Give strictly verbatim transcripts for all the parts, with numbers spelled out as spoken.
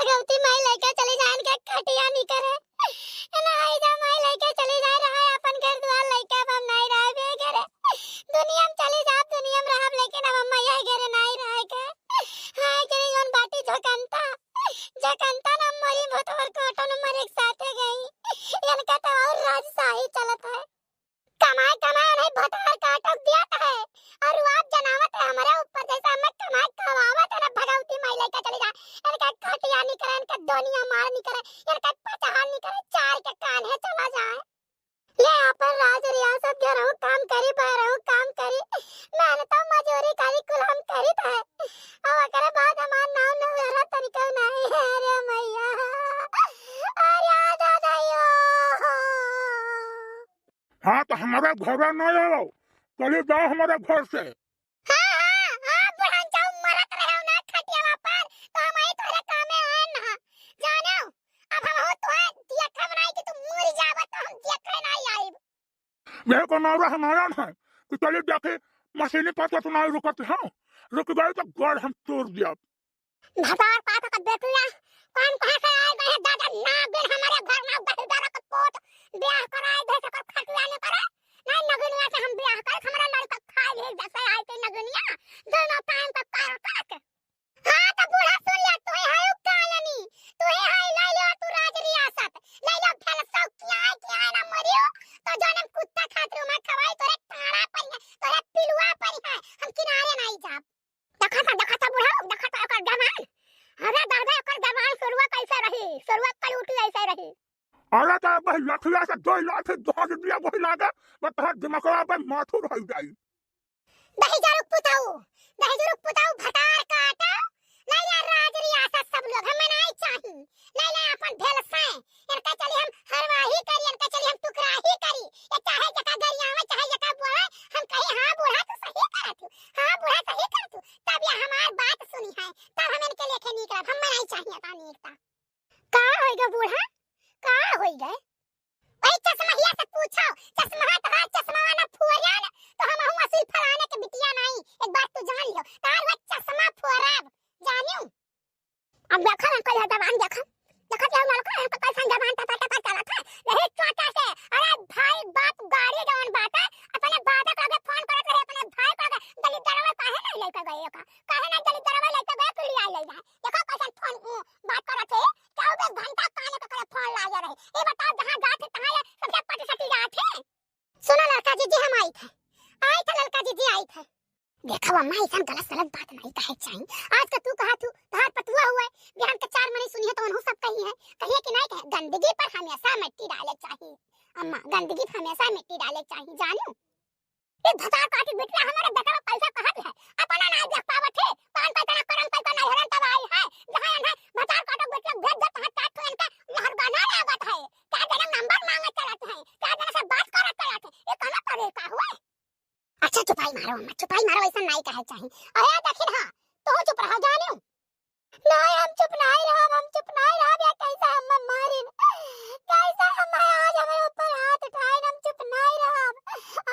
भगवती माई लइके चली जाए, इनके खटिया निकरे। ए नाई जा माई लइके चली जाए, रहा अपन घर दुआर लइके, अब हम नाई रहे बे घरे। दुनिया में चली जाब, दुनिया में रहब, लेकिन अब हम यही घरे नाई रहे के। हाय के जौन बाटी झकंता, झकंता न मरी भतोर काटो न मरे एक साथे गई। इनका तो और राजशाही चलत है। कमाए कमाए नहीं भतार काटो दियात है। और वो आप जनावत है हमारे ऊपर जैसा हमें कमाए खवावत है ना भगवती माई लइके चली जाए। इनका खटिया निकरे, इनका दुनिया मार निकरे, इनका पचहान निकरे, चार के कान्हे चला जाए। ले अपन राज रियासत घरहू काम करी, बाहरहू काम करी, मेहनतो मजूरी करी, कुल हम करित है। अब ओकरे बाद हमार नाम न उहरा तनिको नहीं है। अरे मैया, अरे दादाइयो। हाँ, तो हमारे घरे न आओ, चली जाओ हमारे घर से। हाँ, हाँ, हाँ, बुढ़न जाऊ मरत रहे ना खटियावा पर, तो हम आई तोहरे कामे आए ना। जानो, अब हम हो तोहे दिया खा बनाई कि तू मर जाबा, तो हम दिया खा ना आइब। यह को नौरा हमारा है कि चली जाके मशीनी पर तो सुनाई रुकत है, रुक गई तो गड़ हम तोड़ दिया। भतार पापा का बेटुआ, कौन कहाँ से आए गए हैं दादा, ना बिन हमारे घर ना दही डरा के पोत, ब्याह कराए दे सकर खटिया न करे, नहीं नगिनिया से हम ब्याह कर, हमारा लड़का खाए ले जैसे आए थे नगिनिया, दोनों टाइम का कर करके। हाँ तो बूढ़ा सुन ले, तू ही है कालनी, तू ही है ले ले तू राज रियासत, ले ले फैल सौ किया है, किया है ना मरियो, तो जनम कुत्ता खातिर मैं खवाई तोरे काड़ा पर है, तोरे पिलुआ पर है, हम किनारे नहीं जाब। देखा था, देखा था बुढ़ऊ, देखा था ओकर जबान। अरे दादा, ओकर जबान सुरुआ कैसे रही, सुरुआ कलूटी ऐसे रही। अरे तो बस लठिया से दो लाठी धोंक दिया, वही लागे, बस तोहर दिमागवा पे माथुर हो जाई। दही जरुक पुताऊ, दही जरुक पुताऊ, भतार काटो, ले ले राज रियासत सब लोग, हमें नहीं चाही, ले ले अपन भेल से, इनका चली हम हरवाही करी, इनका चली हम टुकराही करी, ये चाहे जका गरियावे, चाहे जका बोले, हम कही, "हाँ बूढ़ा, तू सही करत हो, हाँ बूढ़ा, सही करत हो।" तब ये हमार बात सुनी है, तब हम इनके लेके निकलब, हम नहीं चाहिए था निकता। का होई गे बूढ़ा, का होई गे? वही चश्महिया से पूछो, चश्मा तो है, चश्मा ना फोरिया ना, तो हम हूँ असली फलाने के बिटिया नहीं, एक बात तू जान लियो, तार वह चश्मा फोरब, जानियो। अब देखा ना, कल है जबान देखा, देखा क्या लड़का है, तो कैसन जबान टपा टपा चलत है, यही चोटा से, अरे भाई बाप गाड़ी जवन बात है, अपने बाप के आगे फोन करत रहे, अपने भाई के आगे, दलिद्दर में काहे नहीं लेके गए का, काहे नहीं दलिद्दर में लेके गए, फिर ले आई ले जाए, देखा कैसन फोन, उ, बात करत है, चौबीस घंटा काने के करे फोन लागे रहे, ये बताओ जहाँ जात है, तहाँ ये सबसे पटी सटी जात है। सुनो लड़का जीजी, हम आई थे, आई थे लड़का जीजी, आई थे। देखो अम्मा, ऐसन गलत सलत बात नहीं कहे चाहिए। आज का तू कहा थू, तहार पतुआ हुए, बिहान का चार मनी सुनिए तो उन्हों सब कही है, कहिए कि नहीं कहे, गंदगी पर हमेशा मिट्टी डाले चाहिए। अम्मा, गंदगी पर हमेशा मिट्टी डाले चाहिए, जानू। ये भतार काटी बिटिया हमारे बेटा का पैसा कहत है, अपना नहीं देख पावत है, पान पैसा ना करम पैसा नहीं हरन तब आई है, जहाँ इन्हें भतार काटो बिटिया भेज दे, तहाँ चार ठो इनका लहर गाना लागत है, क्या जने नंबर मांगे चलत है, क्या जने से बात करत चलत है, ये कौन तरीका हुआ? अच्छा चुपाई मारो अम्मा, चुपाई मारो, ऐसा नहीं कहे चाहिए। अरे देखिन हाँ, तू चुप रहो जानियो। नहीं, हम चुप नहीं रहब, हम चुप नहीं रहब, या कैसे हम मारिन, कैसे हम आज हमारे ऊपर हाथ उठाइन, हम चुप नहीं रहब।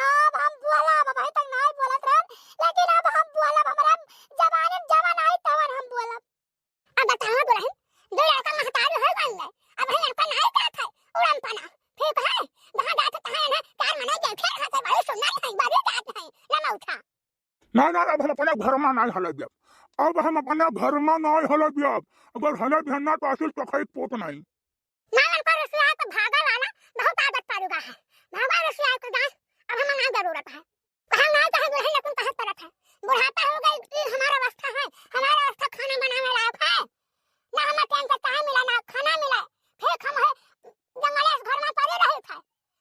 अब हम बोलब, अभी तक नहीं बोलत रहन, लेकिन अब हम बोलब, हमारे जबान में जवन आई तवन हम बोलब। अब बताओ दुल्हन, दो लड़का महतारी हो गई है, अब हम लड़का नहीं जात है, उड़न पना, ठीक है, जहाँ जात है तहाँ ना, चार मना के फिर खाते बड़ी सुंदर है, बड़ी जात है, लमौठा। नहीं, नहीं, अब हम अपने घर में नहीं हले देब। अब हम अपने घर में नहीं हले देब। अगर हले भी ना तो असल चोखई पोत नहीं। ना मन पर रुसवा तो भागा वाला बहुत आदत पड़ गया है। भागा रुसवा तो जाए, अब हमें ना जरूरत है। हम नहीं कहे दुल्हन लेकिन कहे पड़त है। बुढ़ापा हो गई कि हमारा अवस्था है, हमारा अवस्था खाना बनाने लायक है। ना हमें टाइम से चाय मिला, ना खाना मिला। फिर हम है जंगल से घर में पड़े रहे थे।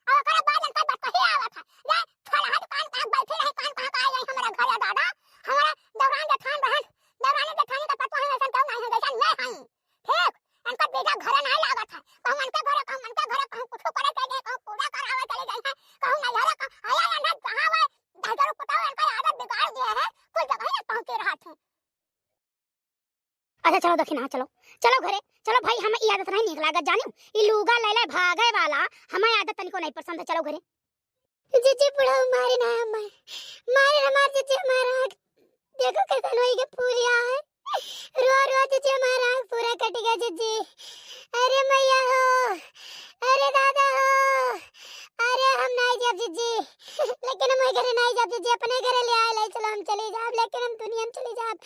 और ओकरे बाद इनका बस कही आवत है, "ले, फलाना दुकान कहाँ बैठे रहे, कान कहाँ का आई हमारा घर है दादा, हमारा दौरान जेठान रहन, दौरान जेठानी का पता है, ऐसा क्यों नहीं है, जैसा मैं हई।" ठीक, इनका बीजा घरे नहीं लागत है, कहूँ इनके घरे, कहूँ उनके घरे, कहूँ कुछ करे चले गए, कहूँ पूजा करावे चले गए हैं, कहूँ नहीं घरे, कहूँ आया या ना, जहाँ वो दहजरू कुटाओ, इनका आदत बिगाड़ दिया है, कुछ जगह ही नहीं पहुँचे रहा थे। अच्छा चलो दखिन, हाँ चलो, चलो घरे, चलो भाई, हमें ई आदत नहीं नीक लागत जानियो, ई लूगा ले ले भागे वाला, हमें आदत तनिको नहीं पसंद है, चलो घरे। जीजी बुढ़ऊ मारे ना हमार, मारे ना हमार जीजी हमार आँख, देखो कैसन होई के पूरी आँख, रो रो जीजी हमार आँख पूरा कट गया। जीजी, अरे मैया हो, अरे दादा हो, अरे हम नाई जाब जीजी, लेकिन हम ओई घरे नाई जाब जीजी, अपने घरे ले आए, ले चलो हम चली जाब, लेकिन हम दुनिया में चली जाब,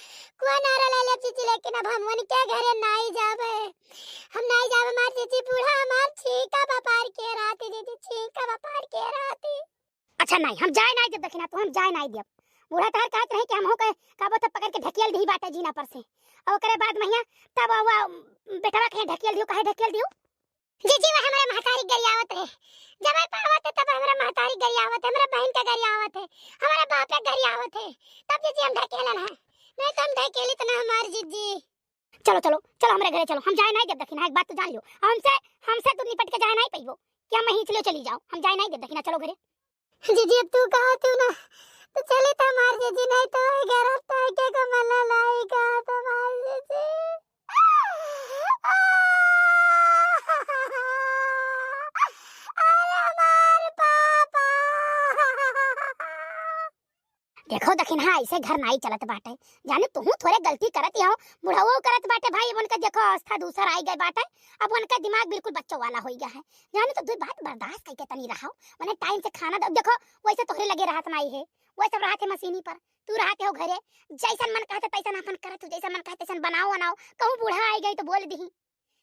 कुआ नारा ले लेब जीजी, लेकिन अब हम उनके घरे नाई जाबे, हम नाई जाबे हमार जीजी, बूढ़ा हमार छींका बपार के रहत है जीजी, छींका बपार के रहत है। अच्छा नाई, हम जाए नाई देब दखिना, तो हम जाए नाई देब। बूढ़ा तहार कहत रहे कि हम हो के, का बोलत, पकड़ के ढकेल दिही बाटे जीना पर से। और ओकरे बाद महिया तब वो बेटवा के ढकेल दियो, काहे ढकेल दियो? जीजी, वो हमारे महतारी गरियावत रहे। जब मैं पावत है, तब हमारे महतारी गरियावत है, हमारे बहन का गरियावत है, हमारे बाप का गरियावत है। तब जीजी हम ढकेलन है। नहीं तो हम ढकेलित ना हमार जीजी। चलो, चलो, चलो, हमरे घरे चलो, हम जाए नाई देब दखिना, एक बात तो जान लियो, हमसे, हमसे तू निपट के जाए नाई पइबो, कि हम यहीं चलो चली जाओ, हम जाए नाई देब दखिना, चलो घरे। जीजी, अब तू कहा तू ना, तो चली तो हमार जीजी, नहीं तो घर अब ताके को मना लाई का तुम्हार जीजी। अरे हमार पापा। देखो दखिनहा, ऐसे घर नाई चलत बाटे। जाने तुहू थोड़े गलती करत ही हो, बुढ़ऊ करत बाटे भाई, अब उनका देखो अवस्था दूसर आई गए बाटे, अब उनका दिमाग बिल्कुल बच्चों वाला होई गया है। जाने तो दुई बात बर्दाश्त करके तनी रहो, मने टाइम से खाना दो। देखो वैसे तोहरे लगे रहत नाई है, वैसे रहत है मशीनी पर, तू रहत हो घरे, जैसन मन कहते तैसन अपन करत हो, जैसन मन कहते तैसन बनाओ बनाओ, कहूँ बूढ़ा आई गई तो बोल दिही।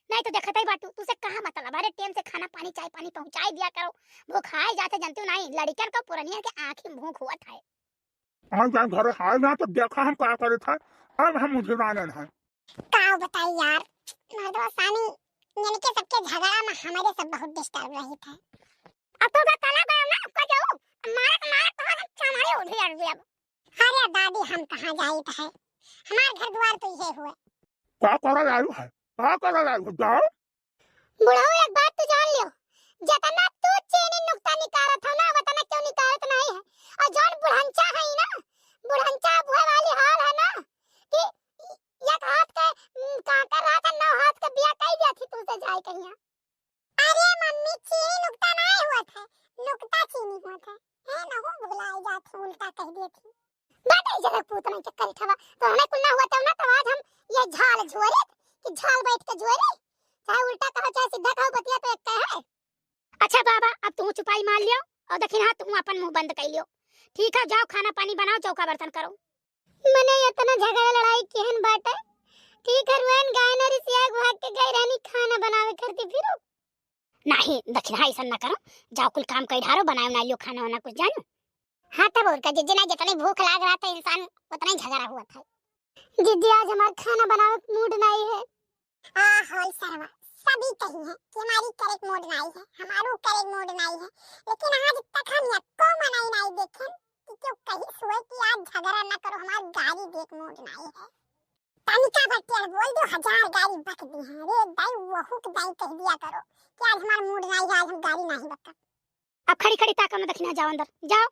नहीं तो देखत ही बाटू, तुसे कहाँ मतलब, अरे टाइम से खाना पानी चाय पानी पहुँचाई दिया करो, भूखाए जाते जानते हो नहीं, लड़िकन का पुरनिया के आँखी में भूख हुआ था। हम जान घरे हाल ना तो देखा हम का करे था, अब हम मुझे रानन है। का बताई यार, मर्दवा सानी, इनके सबके झगड़ा में हमारे सब बहुत डिस्टर्ब रही था। अब तो मैं कला गया ना, आपका जाऊ, मारत मारत तो हम चमारे उठे यार जी अब। अरे दादी, हम कहाँ जाइत है, हमार घर द्वार तो ये हुए। का करल आयु है, का करल आयु है, जाओ। बुढ़ऊ, एक बात तू जान लियो, जितना तू चीनी नुक्ता निकारत हो ना, उतना क्यों निकारत नहीं है। और जौन बुढ़ंचा है ना, बुढ़ंचा बुढ़े वाली हाल है ना, कि एक हाथ के, उम, कांकर रहा था, नौ हाथ के बिया कई दिया थी तू से जाए कहिया। अरे मम्मी, चीनी नुक्ता नहीं हुआ था, नुक्ता चीनी हुआ था। है ना, वो भुलाई जात है, उल्टा कह दिए थी। बाटे जरा पूत नहीं चक्कर ठवा, तो हमें कुल ना हुआ तब ना, तब आज हम ये झाल झोरे कि झाल बैठ के झोरे, चाहे उल्टा कहो चाहे सीधा कहो, बतिया तो एक है। अच्छा बाबा, अब तू चुपाई मार लियो और दखिनहा तू अपन मुंह बंद कर लियो। ठीक है, जाओ खाना पानी बनाओ, चौका बर्तन करो। मने इतना झगड़ा लड़ाई केहन बाटे? ठीक है, रुएन गाय ना रिसिया भाग के गई रहनी खाना बनावे करती फिर। नहीं दखिनहा, ऐसा ना करो, जाओ कुल काम कर ढारो, बनाए उना लियो खाना वाना कुछ जानो। हाँ तब और का जीजी, ना जितनी भूख लाग रहा था इंसान उतना ही झगड़ा हुआ था। जीजी, आज हमार खाना बनावे के मूड नहीं है। आ होल सरवा, सभी कही है कि हमारी करे के मूड नहीं है, हमारू करे के मूड नहीं है, लेकिन आज तक हम यक्को मनई नहीं देखे कि क्यों कही सुए कि आज झगड़ा ना करो, हमार गाली दे के मूड नहीं है। तनिका भर तेल बोल दो, हजार गाली बक दी है। रे दाई, वहू के दाई कह दिया करो कि आज हमार मूड नहीं है, आज हम गाली नहीं बकब। अब खड़ी खड़ी ताका में दखिनहा, जाओ अंदर, जाओ।